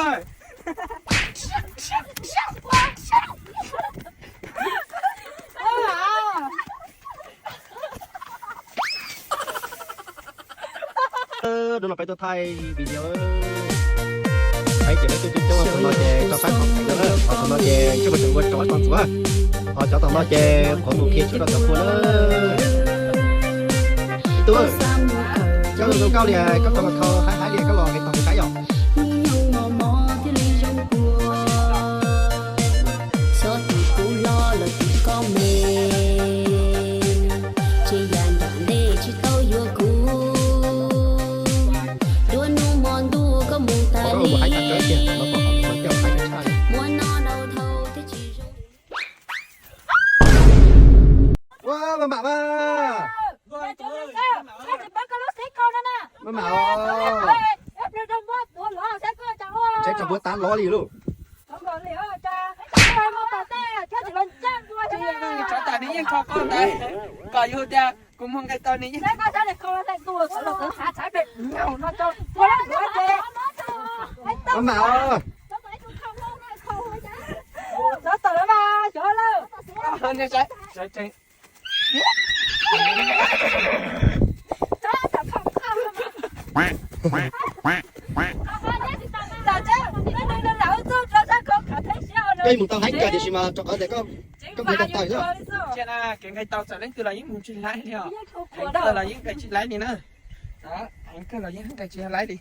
Dua no peb tuaj thaij video. Thaij ces lawv coob coob coob, tus no ces rau sab qhov pem na, ho tus no ces tsis muaj tseem ua tsov tau ntxuav, ho cov tom no ces qhuav mus khi tshuaj rau cov pua na. Ib tug, koj zoo nkauj li, koj tau khau haib haib li, koj los nqis tau saib yom. Xyov tus kuv hlob los tus koj me, ces yam nram ntej tsis tau yuav kuv. Dua hnub hmo ntuj koj mus tas li, muaj no dhau dhau thiab tsis zoo. Ua, maj mam mas. Maj mam os. Ntshe tsam npua tav lov li lauj. Tsov tas nws yeej kho koj ntawd, kom yus tias kuv muag nqe tau nws yeej. Maj mam os. Koj mus tau haib kawg tiam sis mas rau qhov tias koj nqe tau xwb. Kev nqe tau txawm leej twg los yeej mus tsis laib li os. Leej twg los yeej nqe tsis laib li na. Leej twg los yeej nqe tsis laib li.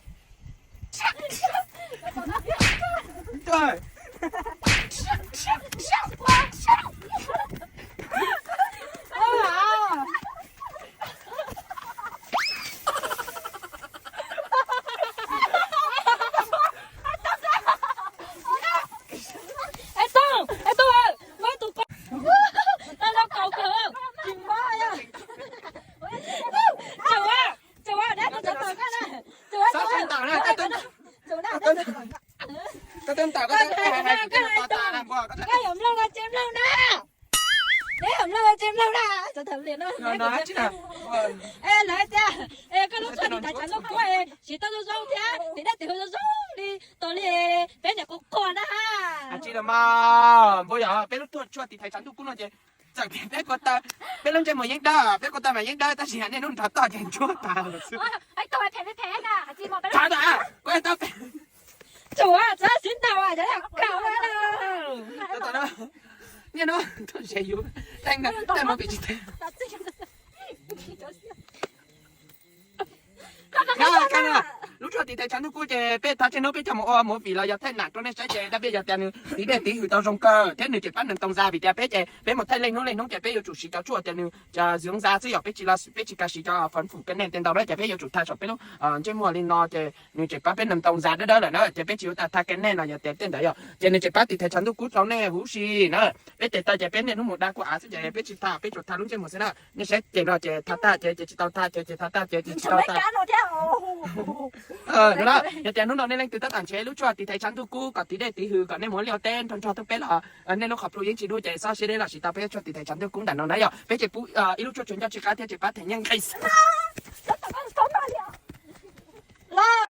Koj twb ntaus koj twb hais hais kuv tus tos tas na npua. Koj yuav mloog los tsis mloog na? Neb yuav mloog los tsis mloog na? Lawv tias koj lub tshuaj tiv thaiv tshav ntuj kub siv tau zoo zoo thiab tiv dej tiv huv zoo zoo li tos li peb niam qhuav qhuav na ha. Tsis los mas npua yog peb lub tshuaj tiv thaiv tshav ntuj kub no ces txawm tias peb ko taw, peb lub ntsej muag yeej dawb, peb ko taw mas yeej dawb tab sis nej hnub nrov toj ces ntsuab tas lawm xwb. Tsuav tau siv ntau. Niaj hnub tuaj ze yus tej mus vim tsis tau. Lub tshuaj tiv thaiv tshav ntuj kub ces peb thov tseg hnub peb coj mus ua movie los yog thaij nam rau nej saib ces dab peb yog tias nws tiv dej tiv hwm tau zoo kawg thiab nws tseem pab nees tau ntxa vim tias peb ces peb mus thaij leej hnub leej hnub ces peb yuav tsum siv cov tshuaj tias nws cov dưỡng da xwb yom, peb tsis, peb tsis kam siv cov phần phụ cơ nên tej ntau na ces peb yuav tsum tha saum peb lub ntsej muag li no ces nws tseem pab peb nees tau ntxa dawb dawb lawm na ces peb tsis ua tag tha ke nej no yog tias tej ntawd yom ces nws tseem pab tiv thaiv tshav ntuj kub rau nej huv si na. Peb tes taw ces peb niaj hnub mus da kua av xwb ces peb tsis tha, peb tsuas tha lub ntsej muag xwb na. Nej saib ces no ces tha tag ces ces tsis tau tha ces ces tha tag ces ces tsis tau tha. Yog tias hnub no nej leej twg tab tom nrhiav lub tshuaj tiv thaiv tshav ntuj kub kom tiv dej tiv hwm kom nej mus liaj teb nrog nrog tub peb los nej lub qhov plhu yeej tsis dub ces xob siab deb los siv tau peb tshuaj tiv thaiv tshav ntuj kub ntawm no na yom. Peb ces pub ib lub tshuaj tseem ncaj tsis qab thiab tseem pab them nyiaj nqi xwb.